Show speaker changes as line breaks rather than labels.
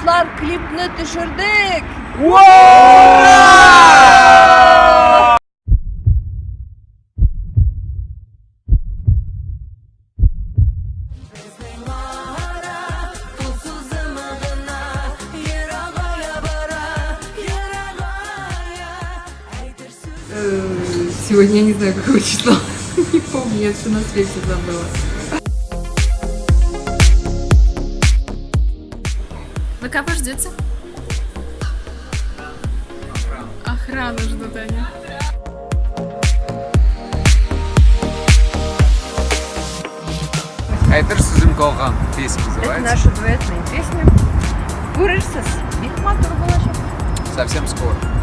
Дуслар, клипны төшердек!
Сегодня я не знаю, какого числа. Не помню, я все на свете забыла.
Вы кого ждете? Охрану ждут они.
Әйтер сүзем калган песня
Это
называется.
наша дуэтная песня. Күрерсез, бик матур булачак.
Совсем скоро.